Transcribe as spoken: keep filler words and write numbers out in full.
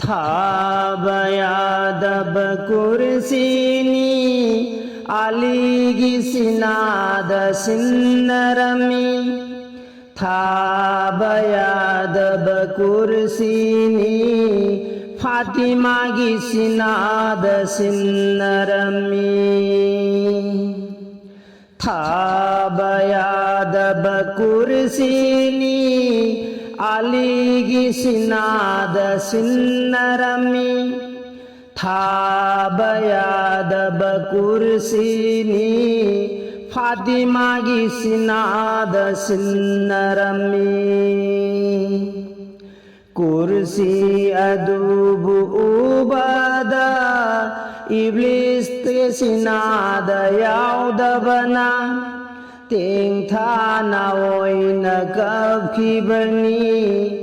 ꯊꯥꯕ ꯌꯥꯗꯕ ꯀꯨꯔꯁꯤꯅꯤ, ꯑꯂꯤꯒꯤ ꯁꯤꯅꯥꯗ ꯁꯤꯟꯅꯔꯝꯃꯤ꯫ ꯊꯥꯕ ꯌꯥꯗꯕ ꯀꯨꯔꯁꯤꯅꯤ, ꯐꯥꯇꯤꯃꯥꯒꯤ ꯁꯤꯅꯥꯗ ꯁꯤꯟꯅꯔꯝꯃꯤ꯫ ꯊꯥꯕ ꯌꯥꯗꯕ ꯀꯨꯔꯁꯤꯅꯤ, ꯑꯂꯤꯒꯤ ꯁꯤꯅꯥꯗ ꯁꯤꯟꯅꯔꯝꯃꯤ꯫ ꯊꯥꯕ ꯌꯥꯗꯕ ꯀꯨꯔꯁꯤꯅꯤ, ꯐꯥꯇꯤꯃꯥꯒꯤ ꯁꯤꯅꯥꯗ ꯁꯤꯟꯅꯔꯝꯃꯤ꯫ ꯀꯨꯔꯁꯤ ꯑꯗꯨꯕꯨ ꯎꯕꯗ ꯏꯕ꯭ꯂꯤꯁꯀꯤ ꯁꯤꯅꯥꯗ ꯌꯥꯎꯗꯕꯅ ꯇꯦꯡꯊꯥꯅ ꯑꯣꯏꯅ ꯀꯞꯈꯤꯕꯅꯤ꯫